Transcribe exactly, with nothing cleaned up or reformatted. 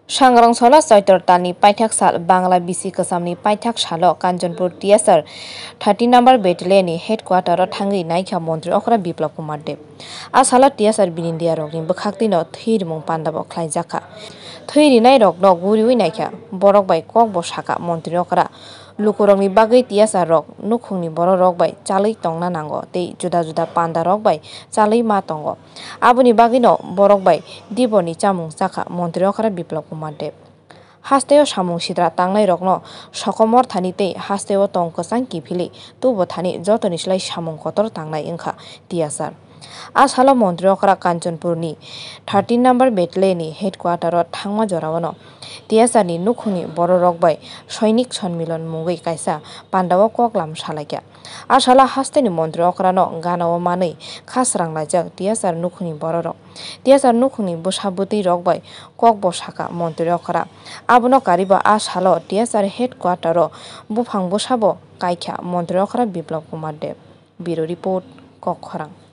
Sangrong salo Choitor talni paithak sal Bangla bisi kwchamni paithak salo Kanchanpur T S R thirty number battalion ni headquarter o thangwi naikha Montri Okra Biplab Kumar Deb. A salo T S R binindia rokni bwkhak twino thwi rimung panda bo khlaijakha. Thwi rinai rokno guriwi naikha, borok bai kok bo sakha Montri Okra. Lukurokni bagwi T S R rok nukhungni bororok bai chalwi tongna nango tei juda juda panda rok bai chalwi ma tongo. Aboni bagwino borok bai diborni chamung chakha Montri Okra Biplab Kumar Deb. Hasteo samung sitra tangnairokno sokomor thani tei hasteo tong kwchang kiphilwi tubo thani jotoni slai samung kotor tangnai wngkha T S R. A salo Montri Okra Kanchanpurni thirteen number battalion ni headquarter o thangma jorao no T S R ni nukhungni bororok bai Sainik Sonmilon mungwi kaisa pandao koklam salaikha. A salo hasteni Montri Okra no ganao manwi khasrang laijak T S R nukhungni bororok. T S R nukhungni bwsa bwtwi rok bai kok bo sakha Montri Okra. Abono kariba a salo T S R headquarter o buphang bwsa bo kaikha Montri Okra Biplab Kumar Deb. Bureau Report, Kokkhorang.